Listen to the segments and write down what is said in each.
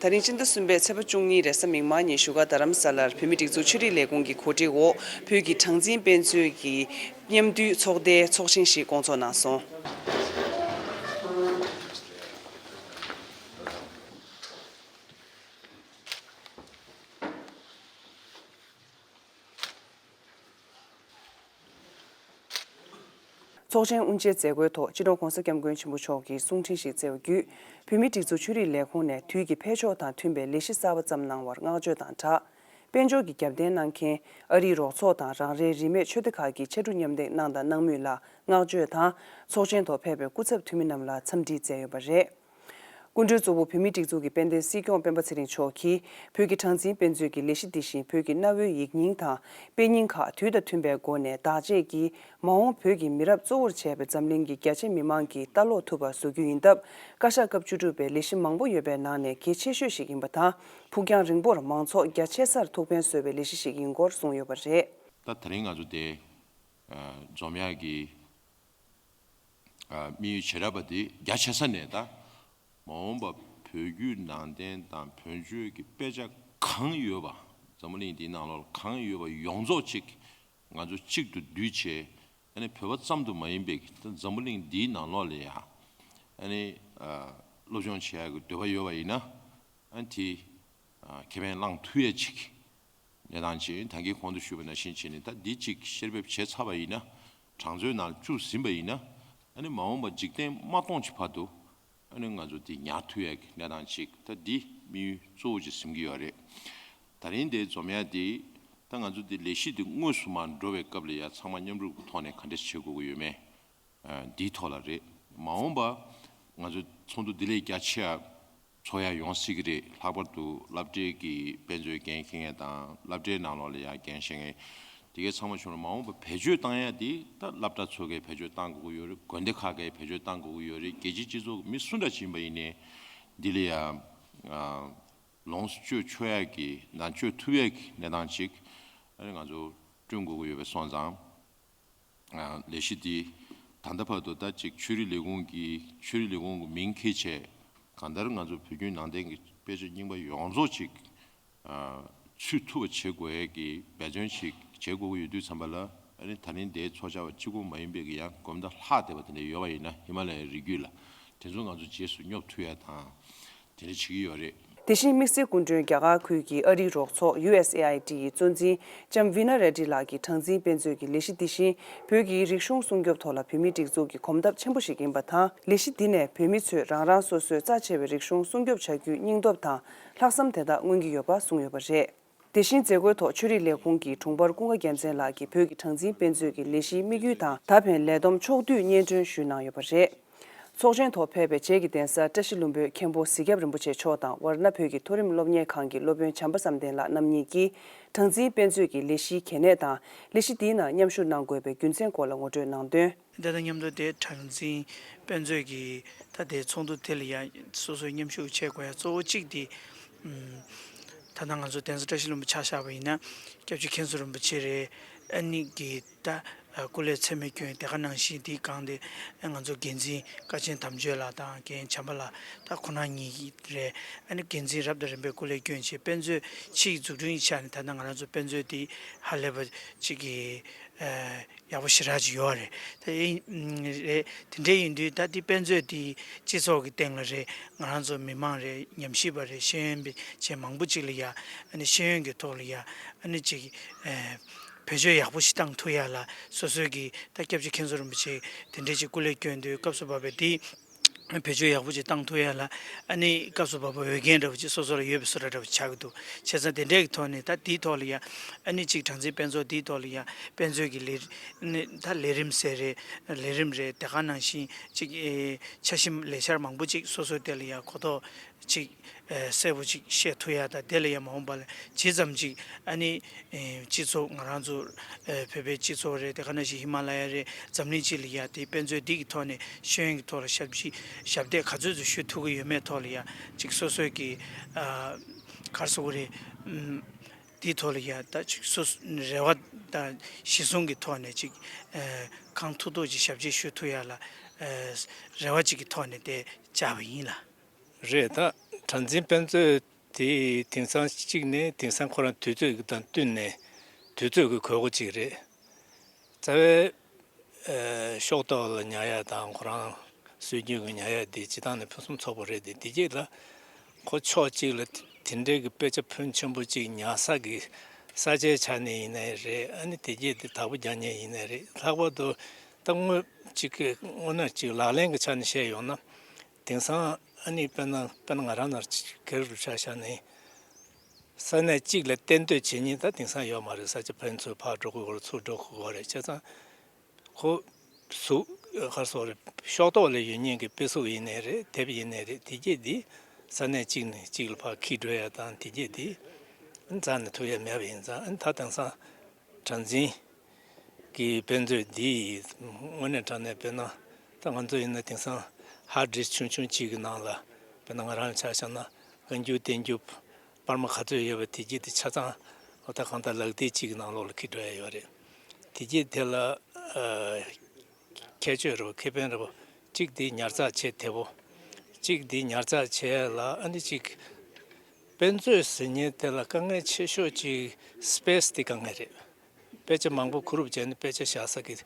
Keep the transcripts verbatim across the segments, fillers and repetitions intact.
ད་རིང་སྤྱི་ཟླ་གསུམ་པའི་ཚེས་པ་བཅུ་གཉིས་རེས་གཟའ་མིག་དམར་ཉིན་བཞུགས་སྒར་རྡ་རམ་ས་ལར་བོད་མིའི་སྒྲིག་འཛུགས་ཆོས་རིག་ལས་ཁུངས་ཀྱི་གོ་སྒྲིག་འོག་བོད་ཀྱི་གྲངས་འཛིན་དཔེ་མཛོད་ཀྱི་མཉམ་འདུས་ཚོགས་སྡེའི་ཚོགས་ཆེན་ཞིག་བསྐོང་ཚོགས་གནང་སོང་། ཚོགས་ཆེན་དབུ་འབྱེད་མཛད་སྒོའི་ཐོག་སྤྱི་ནོར་༧གོང་ས་༧སྐྱབས་མགོན་ཆེན་པོ་མཆོག་གིས་གསུང་འཕྲིན་ཞིག་བསྩལ་བ་བརྒྱུད། བོད་མིའི་སྒྲིག་འཛུགས་ཆོས་རིག་ལས་ཁུངས་ནས་དུས་ཀྱི་འཕེལ་ཕྱོགས་དང་མཐུན་པའི་ལས་གཞི་གསར་པ་བརྩམས་གནང་བར་བསྔགས་བརྗོད་དང་སྦྲགས། དཔལ་འབྱོར་གྱི་རྒྱབ་རྟེན་གནང་མཁན་ཨ་རིའི་རོགས་ཚོགས་དང་རང་རེའི་རིས་མེད་ཆོས་སྡེ་ཁག་གིས་ཕྱར་གྲུ་མཉམ་འདེགས་གནང་དང་གནང་མུས་ལ་བསྔགས་བརྗོད་དང་། ཚོགས་ཆེན་ཐོག་ཕེབས་པའི་སྐུ་ཚབ་འཐུས་མི་རྣམས་ལ་འཚམས་འདྲི་བསྩལ་ཡོད་པ་རེད། སྐུ་མགྲོན་གཙོ་བོ་བོད་མིའི་སྒྲིག་འཛུགས་ཀྱི་དཔལ་ལྡན་སྲིད་སྐྱོང་སྤེན་པ་ཚེ་རིང་མཆོག་གིས་བོད་ཀྱི་གྲངས་འཛིན་དཔེ་མཛོད་ཀྱི་ལས་གཞི་འདི་བཞིན་བོད་ཀྱི་གནའ་བོའི་ཡིག་རྙིང་དང་དཔེ་རྙིང་ཁག་དུས་དང་མཐུན་པའི་སྒོ་ནས་བདག་གཅེས་ཀྱིས་མ་འོངས་བོད་ཀྱི་མི་རབས་གཙོ་བོར་བྱས་པའི་འཛམ་གླིང་གི་རྒྱ་ཆེ་མི་མང་གིས་ལྟ་ཀློག་ཐུབ་པ་བཟོ་རྒྱུ་ཡིན་སྟབས། བཀའ་ཤག་སྐབས་བཅུ་དྲུག་པའི་ལས་གཞི་མང་པོ་ཡོད་པའི་ནང་ནས་གལ་ཆེ་ཤོས་ཤིག་ཡིན་པ་དང་། ཕུགས་རྒྱང་རིང་པོར་མང་ཚོགས་རྒྱ་ཆེ་སར་ཐུགས་ཕན་གསོས་པའི་ལས་གཞི་ཞིག་ཡིན་སྐོར་གསུངས་ཡོད་པ་རེད། ད་དེ་རིང་ང་ཚོ་དེ་འཛོམས་ཡག་གི་དམིགས་ཡུལ་བྱེ་བྲག་པ་དེ་རྒྱ་ཆེ་ས་ནས་ད་མ་འོངས་པ་བོད་བརྒྱུད་ནང་བསྟན་དང་བོད་ཆོས་ཀྱི་དཔེ་ཆ་གང་ཡོད་པ། འཛམ་བུ་གླིང་འདིའི་ནང་ལོགས་ལ་གང་ཡོད་པ་ཡོངས་རྫོགས་གཅིག་ང་ཚོ་གཅིག་ཏུ་བསྡུས་བྱས། ཨ་ནི་བོད་པ་ཙམ་དུ་མ་ཡིན་པའི་ད་འཛམ་བུ་གླིང་འདིའི་ནང་ལོགས་ལ་ཡང་ཨ་ནི་སློབ་སྦྱོང་བྱེད་ཡག་གི་འདོད་པ་ཡོད་པ་ཡིན་ན། ཨ་ནི་དེ་ཁེ་ཕན་བླངས་ཐུབ་ཡ་ཅིག་གནས་སྟངས་ཅིག་ད་གིན་གོང་དུ་ཞུས་པ་ནང་བཞིན་བྱས་ནས། ད་འདི་གཅིག་བཤེར་འབེབས་བྱས་ཚར་བ་ཡིན་ན། གྲངས་མཛོད་ནང་བཅུག་ཟིན་པ་ཡིན་ན། ཨ་ནི་མ་འོངས་པ་འཇིག་རྟེན་མ་སྟོངས་ཀྱི་བར་དུ་ཨ་ནི་ང་ཚོ་འདི་ཉར་ཐུབ་ཡ་གི་གནས་སྟངས་ཅིག་ད་འདི་དམིགས་ཡུལ་གཙོ་བོ་ཅིག་འཛིན་གྱི་ཡོད་རེད། ད་རིང་འདི་འཛོམས་ཡ་འདི་ད་ང་ཚོ་འདི་ལས་གཞི་འདི་དངོས་སུ་མར་འགྲོ་བའི་སྐབས་ལ་ཡ་ཚང་མ་མཉམ་རུབ་ཀྱི་ཐོག་ནས་ག་འདྲས་བྱེད་དགོས་ཀྱི་ཡོད་མེད། འདིའི་ཐོག་ལ་རེད། མ་འོངས་པ་ང་ཚོ་ཚོགས་འདུ་འདི་ལས་རྒྱ་ཆེ་བ་ཚོགས་ཡ་ཡོང་སྲིད་ཀྱི་རེད། ལྷག་པར་དུ་སློབ་གྲྭའི་གི་དཔེ་མཛོད་འགན་འཁྱེར་མཁན་དང་། སློབ་གྲྭའི་ནང་ལོགས་ལ་ཡ་འགན་བཞེས་མཁན་དེ་གའི་ཚང་མ་བྱུང་ན། མ་འོངས་པ་བེད་སྤྱོད་བཏང་ཡ་དེ་ད་སློབ་གྲྭ་ཚོ་གིས་བེད་སྤྱོད་བཏང་དགོས་ཀྱི་ཡོད་རེད། དགོན་སྡེ་ཁག་གིས་བེད་སྤྱོད་བཏང་དགོས་ཀྱི་ཡོད་རེད། རྒྱལ་སྤྱིའི་སྤྱི་ཚོགས་ཀྱི་མི་སུ་འདྲ་ཞིག་ཡིན་པ་ཡིན་ནའི་འདི་ལ་ཡ་ལོངས་སུ་སྤྱོད་ཆོག་ཡ་གི་ནང་སྤྱོད་ཐུབ་ཡ་གི་གནས་སྟངས་ཅིག་ཨ་ནི་ང་ཚོ་བསྐྲུན་དགོས་ཀྱི་ཡོད་པ་སོང་ཙང་། ལས་གཞི་འདི་ད་ལྟ་བར་དུ་ད་ཅིག་ཆོས་རིག་ལས་ཁུངས་ཀྱི་ཆོས་རིག་ལས་ཁུངས་ཀྱི་མིང་འཁྱེར་བྱས། གང་ལྟར་ང་ཚོ་བོད་བརྒྱུད་ནང་བསྟན་གྱི་དཔེ་ཆ་རྙིང་པ་ཡོངས་རྫོགས་ཅིག་ཚུད་ཐུབ་པ་བྱེད་དགོས་ཡས་ཀྱི་འབད་བརྩོན་ཞིག་བྱེད་དགོས་ཀྱི་ཡོད་དུས་ཙམ་པ་ལ། ཨ་ནི་ད་རིང་འདིའི་ཚོགས་བཅར་བ་གཅིག་པུ་མ་ཡིན་པའི་གི་ཡང་དགོན་བདག་ལྷག་བསྡད་པ་དེ་འདྲ་ཡོད་པ་ཡིན་ན། ཧི་མ་ལ་ཡའི་རི་རྒྱུད་ལ་དེ་ཚོ་ང་ཚོ་རྗེས་སུ་སྙོབ་ཐུབ་ཡ་དང་། དེ་འདྲ་བྱེད་ཀྱི་ཡོད་རེད། དེ་བཞིན་དམིགས་བསལ་སྐུ་མགྲོན་རྒྱ་གར་ཁུལ་གྱི་ཨ་རིའི་རོགས་ཚོགས་ཡུ་ཨེས་ཨེ་ཨའི་ཌི་ཡི་གཙོ་འཛིན་ལྕམ་ཝི་ན་རེ་ཌི་ལགས་ཀྱིས་གྲངས་འཛིན་དཔེ་མཛོད་ཀྱི་ལས་གཞི་འདི་བཞིན་བོད་ཀྱི་རིག་གཞུང་སྲུང་སྐྱོབ་ཐོག་ལ་བོད་མིའི་སྒྲིག་འཛུགས་ཀྱི་གོམ་སྟབས་ཆེན་པོ་ཞིག་ཡིན་པ་དང་། ལས་གཞི་འདི་ནས་བོད་མི་ཚོས་རང་རང་སོ་སོའི་རྩ་ཆེ་བའི་རིག་གཞུང་སྲུང་སྐྱོབ་བྱ་རྒྱུའི་སྙིང་སྟོབས་དང་ལྷག་བསམ་དེ་དག་མངོན་གྱི་ཡོད་པ་གསུངས་ཡོད་པ་རེད། དེ་བཞིན་མཛད་སྒོའི་ཐོག་ཆོས་རིག་ལས་ཁུངས་ཀྱི་དྲུང་འཕར་ཀུན་དགའ་རྒྱལ་མཚན་ལགས་ཀྱིས་བོད་ཀྱི་གྲངས་འཛིན་དཔེ་མཛོད་ཀྱི་ལས་གཞིའི་དམིགས་ཡུལ་དང་ད་ཕན་ལས་བསྡོམས་ཕྱོགས་བསྡུས་སྙན་སྒྲོན་ཞུས་གནང་ཡོད་པ་རེད། ཚོགས་ཆེན་ཐོག་ཕེབས་པའི་རྗེས་ཀྱི་གདན་ས་བཀྲ་ཤིས་ལྷུན་པོའི་མཁན་པོ་གཟིག་སྐྱབས་རིན་པོ་ཆེ་མཆོག་དང་ཝར་ཎ་བོད་ཀྱི་མཐོ་རིམ་སློབ་གཉེར་ཁང་གི་སློབ་དཔོན་བྱམས་པ་བསམ་གཏན་ལགས་རྣམ་གཉིས་ཀྱིས་གྲངས་འཛིན་དཔེ་མཛོད་ཀྱི་ལས་གཞིའི་གལ་གནད་དང་། ལས་གཞི་འདིའི་ནང་མཉམ་ཞུགས་གནང་དགོས་པའི་རྒྱུ་མཚན་སྐོར་ལ་ངོ་སྤྲོད་གནང་དོན། དེ་དང་མཉམ་དུ་དེ་གྲངས་འཛིན་དཔེ་མཛོད་ཀྱི་ད་དེ་ཚོགས་འདུ་དེ་ལ་ཡང་སོ་སོའི་མཉམ་ཞུགས་བྱེད་དགོས་ཡ་གཙོ་བོ་གཅིག་དེ། ད་ལྟ་ང་ཚོ་གདན་ས་བཀྲ་ཤིས་ལྷུན་པོ་ཆ་བཞག་པ་ཡིན་ན། སྐྱབས་རྗེ་མཁན་ཟུར་རིན་པོ་ཆེ་རེད། ཨ་ནི་གི་ད་སྐུ་ལས་ཚད་མེད་བསྐྱོན། དེ་ག་ནང་བཞིན་དེའི་སྒང་དེ་ང་ཚོ་འགན་འཛིན་ཀ་ཆེན་དམ་ཆོས་ལགས་དང་རྒན་བྱམས་པ་ལགས། ད་ཁོང་རྣམ་གཉིས་རེད། ཨ་ནི་འགན་འཛིན་རབ་དང་རིམ་པས་སྐུ་ལས་བསྐྱོན་བྱས། དཔེ་མཛོད་ཕྱིའི་འཛུགས་སྐྲུན་གྱི་ཆ་ནས་ད་ལྟ་ང་རང་ཚོ་དཔེ་མཛོད་དེ་ཧ་ལས་པ་ཅིག་གི་ཡག་པོ་ཞེ་དྲག་ཅིག་ཡོད་རེད། ད་ཨེ་རེད། དེ་འདྲ་ཡིན་དུས་ད་དེ་དཔེ་མཛོད་དེ་སྤྱི་ཚོགས་ཀྱི་སྟེང་ལ་རེད། ང་རང་ཚོ་མི་མང་རེད། ཉམས་ཞིབ་པ་རེད། ཤེས་ཡོན་པ་བྱས་མང་པོ་ཅིག་ལ་ཡ། ཨ་ནི་ཤེས་ཡོན་གྱི་ཐོག་ལ་ཡ། ཨ་ནི་ཅིག་ཨེ། བེད་སྤྱོད་ཡག་པོ་ཞིག་བཏང་ཐུབ་ཡ་ལ། སོ་སོའི་གི་ད་སྐྱབས་རྗེ་མཁན་ཟུར་རིན་པོ་ཆེ་དེ་འདྲས་ཅིག་སྐུ་ལས་བསྐྱོན་དུས་སྐབས་སུ་བབས་པའི་དེ་བེད་སྤྱོད་ཡག་པོ་ཅིག་བཏང་ཐུབ་ཡ་ལ། ཨ་ནི་སྐབས་སུ་བབས་པའི་འོས་འགན་འདྲ་བོ་ཅིག་སོ་སོ་ལ་ཡོད་པའི་བཟོ་འདྲ་འདྲ་བོ་ཆགས་ཀྱི་འདུག་བྱས་ཙང་དེ་འདྲས་ཀྱི་ཐོག་ནས་ད་དེའི་ཐོག་ལ་ཡ། ཨ་ནི་ཅིག་གྲངས་འཛིན་དཔེ་མཛོད་དེའི་ཐོག་ལ་ཡ། དཔེ་མཛོད་ཀྱི་ལས་ནི་ད་ལས་རིམ་ཟེར་རེད། ལས་རིམ་རེད། དེ་ག་ནང་བཞིན་ཅིག་ཨེ། འཆར་གཞི་ལས་འཆར་མང་པོ་ཅིག་སོ་སོའི་དེ་ལ་ཡ་གོ་རྟོགས་ཅིག་ཨེ། གསལ་པོ་ཅིག་བཤད་ཐུབ་ཡ་དང་། དེ་ལ་ཡ་མ་འོངས་པ་ལ་ཇི་ཙམ་ཅིག་ཨ་ནི་ཨེ། སྤྱི་ཚོགས་ང་རང་ཚོ་ཨེ། བོད་པའི་སྤྱི་ཚོགས་རེད། དེ་ག་ནང་བཞིན་ཧི་མ་ལ་ཡ་རེད། འཛམ་གླིང་སྤྱི་ལ་ཡ་དེ་དཔེ་མཛོད་འདི་གི་ཐོག་ནས་ཤེས་ཡོན་གྱི་ཐོག་ལ་ཞབས་ཕྱི་ཞབས་འདེགས་ག་ཚོད་ཚོད་ཞུ་ཐུབ་ཀྱི་ཡོད་མེད་ཐོག་ལ་ཡ་ཅིག་སོ་སོའི་གི་ཨ། ག་རེ་ཟེར་དགོས་རེད། ཨམ། དེའི་ཐོག་ལ་ཡ་ད་ཅིག་སོ་སོ་རེ་བ་དང་གཞི་བཟུང་གི་ཐོག་ནས་ཅིག་ཨེ། གང་ཐུབ་ཐུབ་ཅིག་ཞབས་ཕྱི་ཞུ་ཐུབ་ཡ་ལ་ཨེ། རེ་བ་ཅིག་གི་ཐོག་ནས་དེ་བཅར་བ་ཡིན་ལགས། རེད། ད་གྲངས་འཛིན་དཔེ་མཛོད་ དེ་དེང་སང་གཅིག་ནས་དེང་སང་ཁོ་རང་དུས་ཚོད་དང་བསྟུན་ནས་དུས་ཚོད་ཀྱི་དགོས་མཁོ་གཅིག་རེད། རྩ་བའི་ཨ་ཤོག་ཐོག་ལ་ཉར་ཡ་དང་ཁོ་རང་སྲོལ་རྒྱུན་གྱི་ཉར་ཡ་དེ་སྤྱིར་བཏང་ནས་ཕུན་སུམ་ཚོགས་པ་རེད་དེ། དེ་རྗེས་ལ་ཁོ་ཕྱོགས་གཅིག་ལ་དེ་འདྲའི་གི་དཔེ་ཆ་ཕོན་ཆེན་པོ་གཅིག་ཉར་ས་གི་ས་ཆའི་ཆ་ནས་ཡིན་ནའི་རེད། ཨ་ནི་དེ་རྗེས་དེ་བདག་པོ་རྒྱག་མཁན་ཡིན་ནའི་རེད། ལྷག་པར་དུ་ད་དངོས་གཅིག་གི་དངོས་གནས་གཅིག་ལག་ལེན་གྱི་ཆ་ནས་བཤད་ཡོང་ན། དེང་སང་ཨ་ནི་དཔེར་ན་དཔེར་ན་ང་རང་ནང་སྒེར་རུ་ཆ་བཞག་ནས། ས་གནས་གཅིག་ལ་གཏན་སྡོད་བྱེད་མཁན་ད་དེང་སང་ཡོད་མ་རེད། ས་ཆ་ཕན་ཚུན་ཕར་འགྲོ་དགོས་རེད། ཚུར་འགྲོ་དགོས་རེད། བྱས་ཙང་ཁོ་གཟུགས་ག་རེ་ཟེར་དགོས་རེད། ཤོག་ཐོག་ལ་ཡོད་མཁན་གྱི་དཔེ་གཟུགས་ཡིན་ནའི་རེད། དེབ་ཡིན་ནའི་རེད། དེ་གྱད་འདི་ས་གནས་གཅིག་ནས་གཅིག་ལ་ཕར་འཁྱེར་འགྲོ་ཡ་དང་དེ་གྱད་འདི་རྩ་ནས་ཐུབ་ཡ་མེད་པ་ཡིན་ཙང་། ཨ་ནི་ད་དེང་སང་གྲངས་འཛིན་གྱི་དཔེ་མཛོད་འདི་དངོས་གནས་དྲང་གནས་དཔེར་ན་ད་ང་ཚོ་ཡིན་ན་དེང་སང་ཧར་ཌི་སི་ཆུང་ཆུང་གཅིག་གི་ནང་ལ་དཔེར་ན་ང་རང་ལ་ཆ་བཞག་ན་བཀའ་འགྱུར་བསྟན་འགྱུར་པར་མ་ག་ཚོད་ཡོད་པ་དེ་གྱད་དེ་ཆ་ཚང་འོ་ད་གང་ལྟར་ལག་དེབ་གཅིག་གི་ནང་ལོགས་ལ་འཁྱེར་འགྲོ་ཡ་ཡོད་རེད། དེ་གྱད་དེ་ལ་ཨ་ཁྱད་ཆོས་རེད་པ། ཁེ་ཕན་རེད་པ། གཅིག་དེ་ཉར་ཚགས་བྱེད་བདེ་པོ། གཅིག་དེ་ཉར་ཚགས་བྱེད་ཡ་ལ་ཨ་ནི་གཅིག་དཔེ་མཛོད་ཟེར་མཁན་དེ་ལ་དཀའ་ངལ་ཆེ་ཤོས་གཅིག་སི་པེ་སི་དེ་དཀའ་ངལ་རེད། དཔེ་ཆ་མང་པོ་གུ་རུབ་བྱས་ནས་དཔེ་ཆ་བཞག་ས་གི་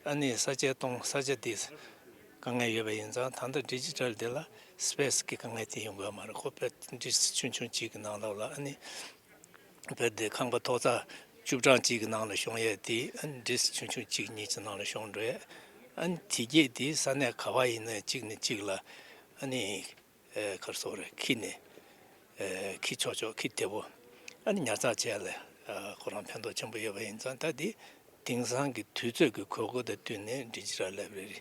ཨ་ནི་ས་ཆ་གཏོང་ས་ཆ་དེ་དཀའ་ངལ་ཡོད་པ་ཡིན་ཙང་། ད་ལྟ་ཌི་ཇི་ཊལ་དེ་ལ་སི་པེ་སི་གི་དཀའ་ངལ་དེ་ཡོང་གི་ཡོད་མ་རེད། ཁོ་དཔེ་ཌི་སི་ཆུང་ཆུང་གཅིག་གི་ནང་ལོགས་ལ་ཨ་ནི་དཔེ་དེ་ཁང་པ་ཐོག་རྩེག་བཅུ་གྲངས་གཅིག་གི་ནང་ལ་ཤོང་ཡས་དེ་ཨ་ནི་ཌི་སི་ཆུང་ཆུང་གཅིག་གཉིས་ཀྱི་ནང་ལ་ཤོང་འགྲོ་ཡས། ཨ་ནི་དེ་གྱད་དེ་ས་གནས་ག་པར་ཡིན་ན་གཅིག་ནས་གཅིག་ལ་ཨ་ནི་ཨེ་ག་རེ་ཟེར་དགོས་རེད། འཁྱེར་ནས་ཨེ་འཁྱེར་ཆོག་ཆོག་འཁྱེར་བདེ་པོ། ཨ་ནི་ཉར་ཚགས་བྱས་ལ་ཨ་ཁོ་རང་ཕན་ཐོགས་ཆེན་པོ་ཡོད་པ་ཡིན་ཙང་། ད་དེ་དེང་སང་གི་དུས་ཚོད་ཀྱི་དགོས་མཁོ་དང་བསྟུན་ནས་ཌི་ཇི་ཊལ་ལའི་བྷ་རེ་རི་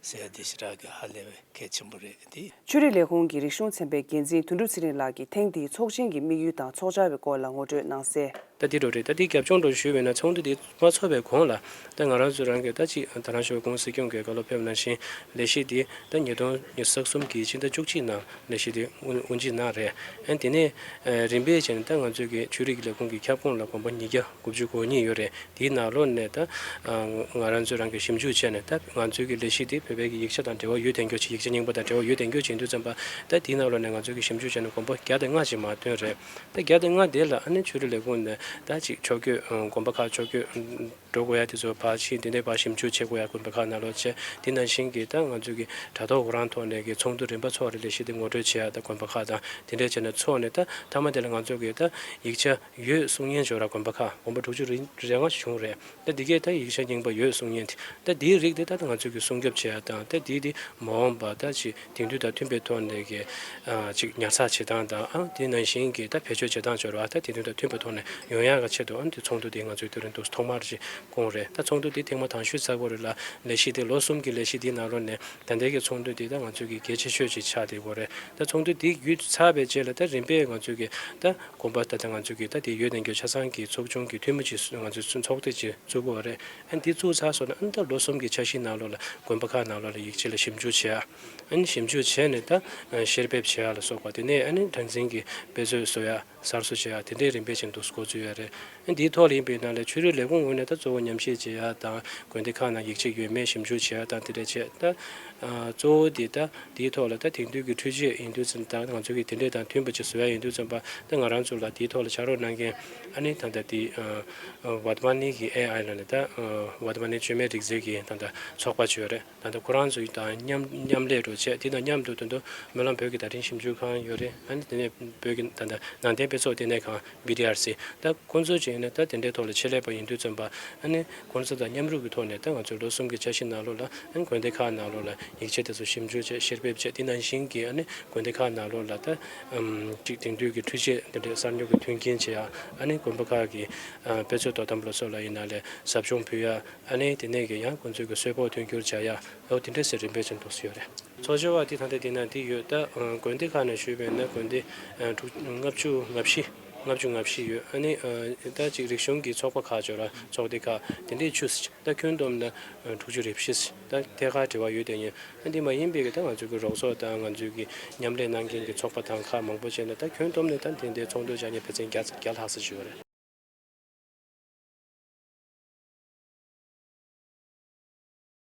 ཟེར་ཡ་དེ་ཞེ་དྲག་གི་ཧ་ལས་པའི་གལ་ཆེན་པོ་རེད་དེ། ཆོས་རིག་ལས་ཁུངས་ཀྱི་རིག་གཞུང་ཚན་པའི་འགན་འཛིན་དོན་གྲུབ་ཚེ་རིང་ལགས་ཀྱིས་ཐེངས་འདིའི་ཚོགས་ཆེན་གྱི་དམིགས་ཡུལ་དང་ཚོགས་བཅར་བའི་སྐོར་ལ་ངོ་སྤྲོད་གནང་གསལ། ད་འདི་འདྲ་རེད། ད་འདི་རྒྱབ་ལྗོངས་འདྲ་ཞུས་པ་ཡིན་ན། ཚོགས་འདུ་འདི་མ་ཚོགས་པའི་གོང་ལ་ད་ང་རང་ཚོ་རང་གི་ད་ཅིག་དེ་རིང་ཞོགས་གུང་སྲིད་སྐྱོང་གིས་བཀའ་སློབ་ཕེབས་ནང་བཞིན་ལས་གཞི་འདི་ད་ཉིས་སྟོང་ཉི་ཤུ་རྩ་གསུམ་གྱི་ཕྱི་ཟླ་བཅུ་གཅིག་ནང་ལས་གཞི་འདི་དབུ་དབུ་འབྱེད་གནང་རེད། ཨ་ནི་དེ་ནས་ཨ་རིམ་པས་བྱས་ནས་ད་ང་ཚོའི་གི་ཆོས་རིག་ལས་ཁུངས་ཀྱི་ཁྱབ་ཁོངས་ལ་དགོན་པ་ཉིས་བརྒྱ་དགུ་བཅུ་གོ་གཉིས་ཡོད་རེད། དེའི་ནང་ལོགས་ནས་ད་ཨ་ང་རང་ཚོ་རང་གིས་ཞིབ་འཇུག་བྱས་ནས། ད་ང་ཚོའི་གི་ལས་གཞི་འདི་བོད་པའི་གི་ཡིག་ཆ་དང་འབྲེལ་བ་ཡོད་དེ་འགྱོ་ཅིག་ཡིག་ཆ་རྙིང་པ་དང་འབྲེལ་བ་ཡོད་དེ་འགྱོ་ཅིག་ཡིན་དུས་ཙམ་པ། ད་དེའི་ནང་ལོགས་ནས་ང་ཚོའི་གི་ཞིབ་འཇུག་བྱས་ནས་དགོན་པ་བརྒྱ་དང་ལྔ་ཅིག་མར་ཐོན་རེད། ད་བརྒྱ་དང་ལྔ་དེ་ལ་ཨ་ནི་ཆོས་རིག་ལས་ཁུངས་ནས་ད་ཅིག་ཕྱོགས་བསྐྱོད་ཨ་དགོན་པ་ཁག་ཕྱོགས་བསྐྱོད་འགྲོ་དགོས་ཡ་དེ་ཚོ་ཕར་ཕྱིན། དེ་ནས་ཕར་ཞིབ་འཇུག་བྱེད་དགོས་ཡ་དགོན་པ་ཁག་ནང་ལོགས་བྱས། དེ་ནང་བཞིན་གྱི་ད་ང་ཚོའི་གི་དྲ་ཐོག་ཁོ་རང་ཐོག་ནས་གི་ཚོགས་འདུ་རིམ་པ་ཚོགས་རེད། ལས་གཞི་དེ་ངོ་སྤྲོད་བྱེད་ཡ་ད་དགོན་པ་ཁག་དང་དེ་འདྲས་བྱས་ནས་ཚོགས་ནས། ད་མཐའ་མ་དེ་ལ་ང་ཚོ་གི་ད་ཡིག་ཆ་ཡོད་གསུང་མཁན་ཅིག་ཡོད་ར། དགོན་པ་ཁག་དགོན་པ་དྲུག་ཅུ་རེ་རེ་ལྔ་བྱུང་རེད། ད་འདི་གས་ད་ཡིག་ཆ་རྙིང་པ་ཡོད་གསུང་མཁན་དེ། ད་འདིའི་རིགས་དེ་ད་ང་ཚོས་ཀྱི་སྲུང་སྐྱོབ་བྱེད་ཡ་དང་། ད་འདི་དེ་མ་འོངས་པ་ད་ཅིག་དེང་དུས་དང་མཐུན་པའི་ཐོག་ནས་ཀྱི་ཨ་ཅིག་ཉར་ཚགས་བྱེད་སྟངས་དང་། ཨ་དེ་ནང་བཞིན་གྱི་ད་བེད་སྤྱོད་བྱེད་སྟངས་སྦྱོར་བ་ད་དེང་དུས་དང་མཐུན་པའི་ཐོག་ནས་ཡོང་ཡག་གི་ཆེད་དུ། ཨ་འདི་ཚོགས་འདུ་དེ་ང་ཚོས་དེ་རིང་དུ་ཐོག་མར་ཅིག་བསྐོངས་རེད། ད་ཚོགས་འདུ་དེ་ཐེངས་མ་དང་ཤོས་ཚར་གོ་རེད་ལ། ལས་གཞི་དེ་ལོ་གསུམ་གྱི་ལས་གཞི་དེའི་ནང་ལོགས་ནས་ད་ལྟའི་གི་ཚོགས་འདུ་དེ་ད་ང་ཚོས་ཀྱི་གལ་ཆེ་ཤོས་ཅིག་ཆགས་བསྡད་གོ་རེད། ད་ཚོགས་འདུ་དེ་བརྒྱུད་ཚར་བའི་རྗེས་ལ་ད་རིམ་པས་ང་ཚོས་ཀྱི་ད་དགོན་པ་ད་ལྟ་ང་ཚོས་ཀྱི་ད་དེ་ཡོད་དེ་འགྱོ་ཆ་ཚང་གི་ཚོགས་ཆུང་གི་འཐུས་མི་ཅིག་ང་ཚོས་ཚོགས་སྡེ་ཅིག་བཙུགས་དགོས་པ་རེད། ཨ་ནི་འདི་བཙུགས་ཚར་སོང་ན། ཨ་ནི་ད་ལོ་གསུམ་གྱི་འཆར་གཞིའི་ནང་ལོགས་ལ་དགོན་པ་ཁག་ནང་ལོགས་ལ་ཡིག་ཆ་ལ་ཞིབ་འཇུག་བྱེད་ཡ། ཨ་ནི་ཞིབ་འཇུག་བྱས་ནས་ད་བཤེར་ཕེབས་བྱེད་ཡ་ལ་སོགས་པ། དེ་ནས་ཨ་ནི་གྲངས་འཛིན་གྱི་དཔེ་མཛོད་བཟོ་ཡ། གསར་བཟོ་བྱེད་ཡ། དེ་འདྲའི་རིམ་པས་ཅིག་འདུག་འགོ་བཙུགས་ཡ་རེད། ཨ་ནི་འདིའི་ཐོག་ལ་ཡིན་པའི་ནང་ལ་ཆོས་རིག་ལས་ཁུངས་ངོས་ནས་ད་གཙོ་བོ་ཉམས་ཞིབ་བྱེད་ཡ་དང་། དགོན་སྡེ་ཁག་ནང་ཡིག་ཆ་ཡོད་མེད་ཞིབ་འཇུག་བྱེད་ཡ་དང་། དེ་འདྲ་བྱས། ད་ཨ་གཙོ་བོ་དེ་ད་དེའི་ཐོག་ལ་ད་དེང་དུས་ཀྱི་འཕྲུལ་ཆས་ཡིན་དུས་ཙམ། ད་ང་ཚོ་གི་དེ་འདྲས་དང་མཐུན་པ་ཅིག་བཟོ་ཡ་ཡིན་དུས་ཙམ་པ། ད་ང་རང་ཚོ་ལ་དེའི་ཐོག་ལ་ཕྱག་རོགས་གནང་མཁན་ཨ་ནི་ད་ལྟ་དེ་ཨ་ཨ་ཝར་ཏི་མ་ནི་གི་ཨེ་ཨའི་ལབ་ནས། ད་ཨ་ཝར་ཏི་མ་ནི་བཅོས་མའི་རིག་རྩལ་གྱི་ད་ལྟ་ཚོགས་པ་ཅིག་ཡོད་རེད། ད་ལྟ་ཁོ་རང་ཚོ་དང་མཉམ་མཉམ་ལས་འགྲོ་བྱས། དེ་དང་མཉམ་དུ་དོན་དུ་སྨོན་ལམ་བོད་ཀྱི་བརྡ་འཕྲིན་ཞིབ་འཇུག་ཁང་ཡོད་རེད། ཨ་ནི་དེ་ནས་བོད་ཀྱི་ད་ལྟ་ནང་བསྟན་དཔེ་ཚོགས་ལྟེ་གནས་ཁང་བི་ཌི་ཨར་སི། ད་ཁོང་ཚོ་བྱས་ན་ད་དེ་འདྲའི་ཐོག་ལ་ཆེད་ལས་པ་ཡིན་དུས་ཙམ་པ། ཨ་ནི་ཁོང་ཚོ་དང་མཉམ་རུབ་ཀྱི་ཐོག་ནས་ད་ང་ཚོའི་ལོ་གསུམ་གྱི་འཆར་གཞི་ནང་ལོགས་ལ། ཨ་ནི་དགོན་སྡེ་ཁག་ནང་ལོགས་ལ་ཡིག་ཆ་དེ་ཚོ་ཞིབ་འཇུག་བྱས། བཤེར་ཕེབས་བྱས། དེ་ནང་བཞིན་གྱི་ཨ་ནི་དགོན་སྡེ་ཁག་ནང་ལོགས་ལ་ད་ཨམ་ཅིག་དེང་དུས་ཀྱི་འཕྲུལ་ཆས་དེ་འདྲའི་གསར་རྙོག་གི་མཐུན་རྐྱེན་བྱེད་ཡ། ཨ་ནི་དགོན་པ་ཁག་གི་ཨ་དཔེ་མཛོད་དོ་དམ་ལ་སོགས་ལ་ཡིན་ན་ལས་ཟབ་སྦྱོང་ཕུལ་ཡ། ཨ་ནི་དེ་ནས་ཀྱི་ཡང་ཁོང་ཚོའི་གི་གསོལ་ཕོགས་མཐུན་འགྱུར་བྱ་ཡ། ཨོ་དེ་འདྲ་ཟེར་རིམ་པས་ཅིག་འདུག་སེ་ཡོད་རེད། ཚོགས་བཅར་བ་དེ་ད་ལྟ་དེ་ན་དེ་ཡོད། ད་ཨ་དགོན་སྡེ་ཁག་ནས་ཞུས་པས་ན་དགོན་སྡེ་ཨ་དྲུག་ལྔ་བཅུ་ང་བཞི། ལྔ་བཅུ་ང་བཞི་ཡོད། ཨ་ནི་ཨ་ད་ཅིག་རིག་གཞུང་གི་ཚོགས་པ་ཁག་ཅིག་ཡོད་ར། ཚོགས་སྡེ་ཁག་དེ་འདྲས་བཅུ་ཙམ། ད་ཁྱོན་བསྡོམས་ན་ཨ་དྲུག་ཅུ་རེ་བཞི་ཙམ། ད་ཐད་ཀར་འབྲེལ་བ་ཡོད་དེ་ཡིན། ཨ་འདི་མ་ཡིན་པའི་གི་ད་ང་ཚོའི་གི་རོགས་ཚོགས་དང་ང་ཚོའི་གི་མཉམ་ལས་གནང་མཁན་གྱི་ཚོགས་པ་དང་ཁག་མང་པོ་བྱས་ན། ད་ཁྱོན་བསྡོམས་ནས་ད་དེ་འདྲའི་ཚོགས་འདུ་བྱ་མཁན་ཕལ་ཆེར་བརྒྱ་བརྒྱ་ལྷག་ཙམ་ཅིག་ཡོད་རེད།